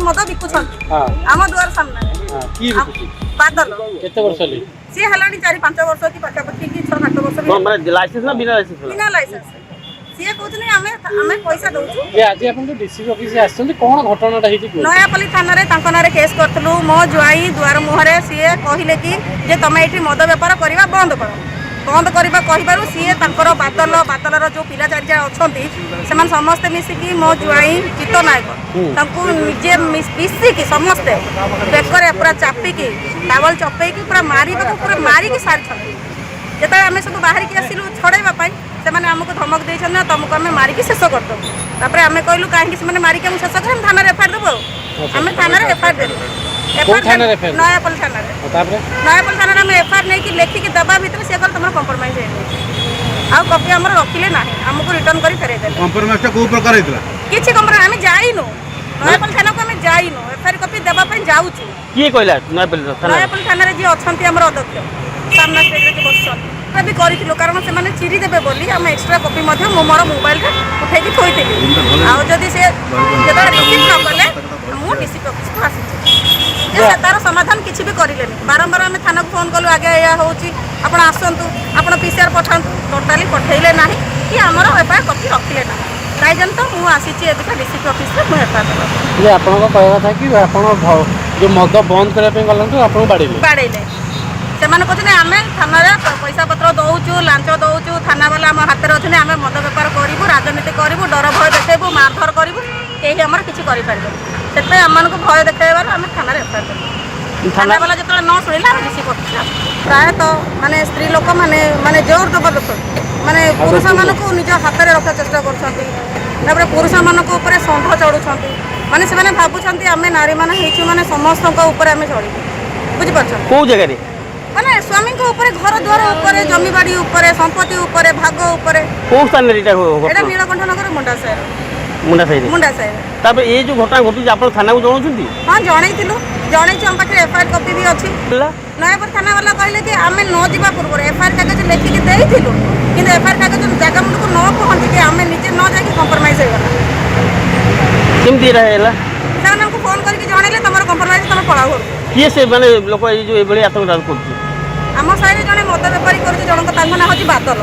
ମଦ ବିକୁଛନ୍ତି ଆମ ଦୁଆର ସାମ୍ନାରେ। କିଏ ବିକୁଛି? ବାଦଲ। କେତେ ବର୍ଷ ହେଲେ? ସିଏ ହେଲାଣି 4-5 ବର୍ଷ କି ପାଖାପାଖି କି 6-7 ବର୍ଷ ବି। କଣ ମାନେ ଲାଇସେନ୍ସ ନା ବିନା ଲାଇସେନ୍ସ? ବିନା ଲାଇସେନ୍ସ। ସିଏ କହୁଛନ୍ତି ଆମେ ପଇସା ଦଉଛୁ। ଯେ ଆଜି ଆପଣ ଯୋଉ ଡିସିପି ଅଫିସ ଆସିଛନ୍ତି, କଣ ଘଟଣାଟା ହେଇଛି କୁହନ୍ତୁ। ନୟାପଲ୍ଲୀ ଥାନାରେ ତାଙ୍କ ନାଁରେ କେସ୍ କରିଥିଲୁ। ମୋ ଜ୍ୱାଇଁ ଦୁଆର ମୁହଁରେ ସିଏ କହିଲେ କି ଯେ ତମେ ଏଇଠି ମଦ ବେପାର କରିବା ବନ୍ଦ କର। ବନ୍ଦ କରିବା କହିବାରୁ ସିଏ ତାଙ୍କର ବାଦଲର ଯେଉଁ ପିଲା ଚାରିଟା ଅଛନ୍ତି, ସେମାନେ ସମସ୍ତେ ମିଶିକି ମୋ ଜ୍ୱାଇଁ ଚିତ୍ତ ନାୟକ ତାଙ୍କୁ ନିଜେ ମିଶିକି ସମସ୍ତେ ବେକରେ ପୁରା ଚାପିକି, ଟାୱଲ ଚପେଇକି ପୁରା ମାରିବାକୁ, ପୁରା ମାରିକି ସାରିଛନ୍ତି। ଯେତେବେଳେ ଆମେ ସବୁ ବାହାରିକି ଆସିଲୁ ଛଡ଼େଇବା ପାଇଁ, ସେମାନେ ଆମକୁ ଧମକ ଦେଇଛନ୍ତି ନା ତମକୁ ଆମେ ମାରିକି ଶେଷ କରିଦେବୁ। ତାପରେ ଆମେ କହିଲୁ, କାହିଁକି ସେମାନେ ମାରିକି ଆମକୁ ଶେଷ କରିବେ? ଆମେ ଥାନାରେ ଏଫଆଇଆର ଦେବୁ। ଆଉ ଆମେ ଥାନାରେ ଏଫଆଇଆର ଦେଲୁ। କୋଉ ଥାନାରେ FIR? Nayapalli ଥାନାରେ। ଆଉ ତାପରେ? ନୟାପଲ୍ଲୀ ଥାନାରେ ଆମେ ଏଫଆଇଆର ନେଇକି ଲେଖିକି ଦେବା ଭିତରେ ସିଏ କହିଲେ, ତମର କମ୍ପ୍ରମାଇଜ ହେଇଯାଇଛି। ଆଉ କପି ଆମର ରଖିଲେ ନାହିଁ, ଆମକୁ ରିଟର୍ନ କରି ଫେରେଇ ଦେଲେ। କମ୍ପ୍ରମାଇଜଟା କୋଉ ପ୍ରକାର ହେଇଥିଲା? କିଛି କମ୍ପ୍ରମାଇଜ, ଆମେ ଯାଇନୁ ନୟାପଲ୍ଲୀ ଥାନାକୁ, ଆମେ ଯାଇନୁ। ଏଫଆଇଆର କପି ଦେବା ପାଇଁ ଯାଉଛୁ। କିଏ କହିଲା ନୟାପଲ୍ଲୀ ଥାନା? ନୟାପଲ୍ଲୀ ଥାନାରେ ଯିଏ ଅଛନ୍ତି ଆମର ଅଧ୍ୟକ୍ଷ, ସାମ୍ନା ଷ୍ଟେଜରେ ଯିଏ ବସିଛନ୍ତି। ବି କରିଥିଲୁ, କାରଣ ସେମାନେ ଚିରି ଦେବେ ବୋଲି ଆମେ ଏକ୍ସଟ୍ରା କପି ମଧ୍ୟ ମୁଁ ମୋର ମୋବାଇଲରେ ଉଠେଇକି ଥୋଇଥିଲି। ଆଉ ଯଦି ସେ ଯେତେବେଳେ ରିସିଭ୍ ନ କଲେ, ମୁଁ ଡିସିପି ଅଫିସକୁ ଆସିଛି ଯେ ସେ ତାର ସମାଧାନ କିଛି ବି କରିଲେନି। ବାରମ୍ବାର ଆମେ ଥାନାକୁ ଫୋନ୍ କଲୁ, ଆଜ୍ଞା ଏଇଆ ହେଉଛି, ଆପଣ ଆସନ୍ତୁ, ଆପଣ ପିସିଆର୍ ପଠାନ୍ତୁ। ଟୋଟାଲି ପଠେଇଲେ ନାହିଁ କି ଆମର ଏଫଆଇଆର୍ କପି ରଖିଲେ ନାହିଁ। ତାଇ ଜন্য ତ ମୁଁ ଆସିଛି ଏବେକା ଡିସିପି ଅଫିସରେ ମୁଁ ଏଫଆଇଆର୍ ଦେବାକୁ। ଯେ ଆପଣଙ୍କ କହିବା କଥା କି ଆପଣ ଯୋଉ ମଦ ବନ୍ଦ କରିବା ପାଇଁ ଗଲାଠୁ ଆପଣଙ୍କୁ ବାଡ଼େଇଲେ? ବାଡ଼େଇଲେ। ସେମାନେ କହୁଛନ୍ତି ଆମେ ଥାନାରେ ପଇସା ପତ୍ର ଦଉଛୁ, ଲାଞ୍ଚ ଦଉଛୁ, ଥାନା ବାଲା ଆମ ହାତରେ ଅଛନ୍ତି, ଆମେ ମଦ ବେପାର କରିବୁ, ରାଜନୀତି କରିବୁ, ଡର ଭୟ ଦେଖେଇବୁ, ମାରଧର କରିବୁ, କେହି ଆମର କିଛି କରିପାରିବେନି। ସେଥିପାଇଁ ଆମମାନଙ୍କୁ ଭୟ ଦେଖେଇବାରୁ ଆମେ ଥାନାରେ ଏଫଆଇଆର ଦେଲୁ। ଥାନା ବାଲା ଯେତେବେଳେ ନ ଶୁଣିଲା, ଆମେ ଡିସିପି ଅଫିସରେ ଆସିଲୁ। ପ୍ରାୟତଃ ମାନେ ସ୍ତ୍ରୀ ଲୋକମାନେ ମାନେ ଜୋର ଜବରଦସ୍ତ ମାନେ ପୁରୁଷମାନଙ୍କୁ ନିଜ ହାତରେ ରଖିବାକୁ ଚେଷ୍ଟା କରୁଛନ୍ତି। ତାପରେ ପୁରୁଷମାନଙ୍କ ଉପରେ ଷଣ୍ଢ ଚଢ଼ୁଛନ୍ତି। ମାନେ ସେମାନେ ଭାବୁଛନ୍ତି ଆମେ ନାରୀମାନେ ହେଇଛୁ ମାନେ ସମସ୍ତଙ୍କ ଉପରେ ଆମେ ଚଢ଼ିବୁ, ବୁଝିପାରୁଛନ୍ତି? କୋଉ ଜାଗାରେ? ମାନେ ସ୍ୱାମୀଙ୍କ ଉପରେ, ଘର ଦ୍ୱାର ଉପରେ, ଜମିବାଡ଼ି ଉପରେ, ସମ୍ପତ୍ତି ଉପରେ, ଭାଗ ଉପରେ। କୋଉ ସ୍ଥାନରେ ଏଇଟା ଏଇଟା ଘଟଣା? ନୀଳକଣ୍ଠ ନଗର, ମୁଣ୍ଡା ସାହିର। ମୁଣ୍ଡା ସାହିରେ? ମୁଣ୍ଡା ସାହିରେ। ତାପରେ ଏଇ ଯୋଉ ଘଟଣା ଘଟୁଛି, ଆପଣ ଥାନାକୁ ଜଣାଉଛନ୍ତି? ହଁ, ଜଣେଇଥିଲୁ, ଜଣେଇଛୁ। ଆମ ପାଖରେ ଏଫଆଇଆର କପି ବି ଅଛି। ହେଲା। ନୟାପଲ୍ଲୀ ଥାନା ବାଲା କହିଲେ କି ଆମେ ନ ଯିବା ପୂର୍ବରୁ ଏଫଆଇଆର କାଗଜ ଲେଖିକି ଦେଇଥିଲୁ, କିନ୍ତୁ ଏଫଆଇଆର କାଗଜ ଜାଗା ମୁଣ୍ଡକୁ ନ ପହଞ୍ଚିକି, ଆମେ ନିଜେ ନ ଯାଇକି କମ୍ପ୍ରମାଇଜ ହେଇଗଲା। କେମିତି ଏଇଟା ହେଲା? ସେମାନେ ଆମକୁ ଫୋନ୍ କରିକି ଜଣେଇଲେ, ତମର କମ୍ପ୍ରମାଇଜ, ତମେ ପଳାଅ ଘରକୁ। କିଏ ସେ ମାନେ ଲୋକ, ଏଇ ଯୋଉ ଏଭଳି ଆତଙ୍କରାଜ କରୁଛି? ଆମ ସାହିରେ ଜଣେ ମଦ ବେପାରୀ କରୁଛି ଜଣଙ୍କ, ତାଙ୍କ ନାଁ ହେଉଛି ବାଦଲ।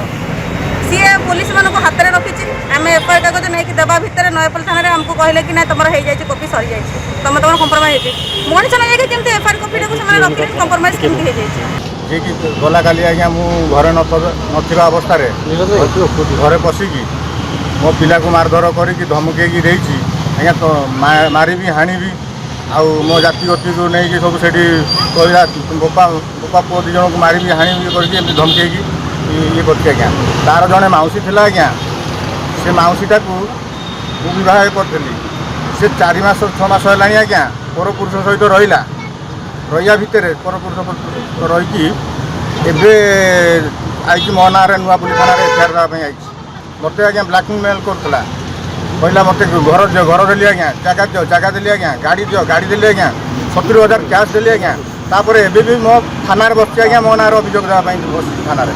ସିଏ ପୋଲିସ ମାନଙ୍କୁ ହାତରେ ରଖିଛି। ଆମେ ଏଫଆଇଆର କାଗଜ ନେଇକି ଦେବା ଭିତରେ ନୟାପଲ୍ଲୀ ଥାନାରେ ଆମକୁ କହିଲେ କି ନାଇଁ, ତମର ହେଇଯାଇଛି, କପି ସରିଯାଇଛି, ତମର କମ୍ପ୍ରମାଇଜ ହେଇଛି। ମଣିଷ ନ ଯାଇକି କେମିତି ଏଫଆଇଆର କପିଟାକୁ ସେମାନେ ରଖିଲେ? କମ୍ପ୍ରମାଇଜ କେମିତି ହେଇଯାଇଛି? ଯିଏକି ଗଲା କାଲି ଆଜ୍ଞା, ମୁଁ ଘରେ ନଥିବା ଅବସ୍ଥାରେ ଘରେ ପଶିକି ମୋ ପିଲାକୁ ମାରଧର କରିକି ଧମକେଇକି ଦେଇଛି ଆଜ୍ଞା, ତ ମାରିବି, ହାଣିବି, ଆଉ ମୋ ଜାତି ଗତିକୁ ନେଇକି ସବୁ ସେଠି କହିଲା, ବୋପା ବୋପା ପୁଅ ଦୁଇ ଜଣଙ୍କୁ ମାରିବି, ହାଣିବି କରିକି ଏମିତି ଧମକେଇକି ଇଏ କରିଛି ଆଜ୍ଞା। ତାର ଜଣେ ମାଉସୀ ଥିଲା ଆଜ୍ଞା, ସେ ମାଉସୀଟାକୁ ମୁଁ ବିବାହ କରିଥିଲି। ସେ 4 ମାସ 6 ମାସ ହେଲାଣି ଆଜ୍ଞା ପରପୁରୁଷ ସହିତ ରହିଲା। ରହିବା ଭିତରେ ପରପୁରୁଷ ରହିକି ଏବେ ଆଇଛି ମୋ ନାଁରେ ନୂଆପଲ୍ଲୀ ଥାନାରେ ଏଫଆଇଆର୍ ଦେବା ପାଇଁ ଆଇଛି। ମୋତେ ଆଜ୍ଞା ବ୍ଲାକମେଲ୍ କରୁଥିଲା। କହିଲା, ମୋତେ ଘର ଦିଅ, ଘର ଦେଲି ଆଜ୍ଞା, ଜାଗା ଦିଅ, ଜାଗା ଦେଲି ଆଜ୍ଞା, ଗାଡ଼ି ଦିଅ, ଗାଡ଼ି ଦେଲି ଆଜ୍ଞା, 70,000 କ୍ୟାସ୍ ଦେଲି ଆଜ୍ଞା। ତାପରେ ଏବେ ବି ମୋ ଥାନାରେ ବସିଛି ଆଜ୍ଞା, ମୋ ନାଁରେ ଅଭିଯୋଗ ଦେବା ପାଇଁ ବସିଛି ଥାନାରେ।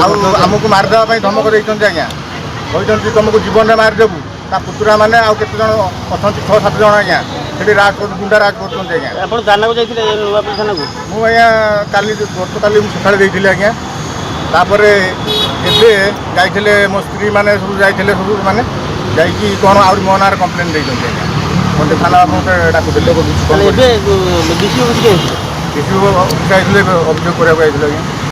ଆଉ ଆମକୁ ମାରିଦେବା ପାଇଁ ଧମକ ଦେଇଛନ୍ତି ଆଜ୍ଞା। କହିଛନ୍ତି ତୁମକୁ ଜୀବନରେ ମାରିଦେବୁ। ତା ପୁତୁରା ମାନେ ଆଉ କେତେ ଜଣ ଅଛନ୍ତି, 6-7 ଜଣ ଆଜ୍ଞା, ସେଠି ରାଜ ଗୁଣ୍ଡା ରାଜ କରୁଛନ୍ତି ଆଜ୍ଞା। ଆପଣ ଥାନାକୁ ଯାଇଥିଲେ, ନୂଆପଲ୍ଲୀ ଥାନାକୁ? ମୁଁ ଆଜ୍ଞା କାଲି, ଗତକାଲି ମୁଁ ସକାଳେ ଦେଇଥିଲି ଆଜ୍ଞା। ତାପରେ ଏବେ ଯାଇଥିଲେ, ମୋ ସ୍ତ୍ରୀ ମାନେ ସବୁ ଯାଇଥିଲେ। ସବୁ ମାନେ ଯାଇକି କ'ଣ ଆହୁରି ମୋ ନାଁରେ କମ୍ପ୍ଲେନ୍ ଦେଇଛନ୍ତି ଆଜ୍ଞା। ମୋତେ ଥାନା ବାବୁ ମୋତେ ଡାକୁଥିଲେ। ତାହେଲେ ଏବେ ଡିସି ଅଫିସ ଯାଇଥିଲେ? ଡିସି ଅଫିସ ଯାଇଥିଲେ, ଏବେ ଅଭିଯୋଗ କରିବାକୁ ଯାଇଥିଲେ ଆଜ୍ଞା।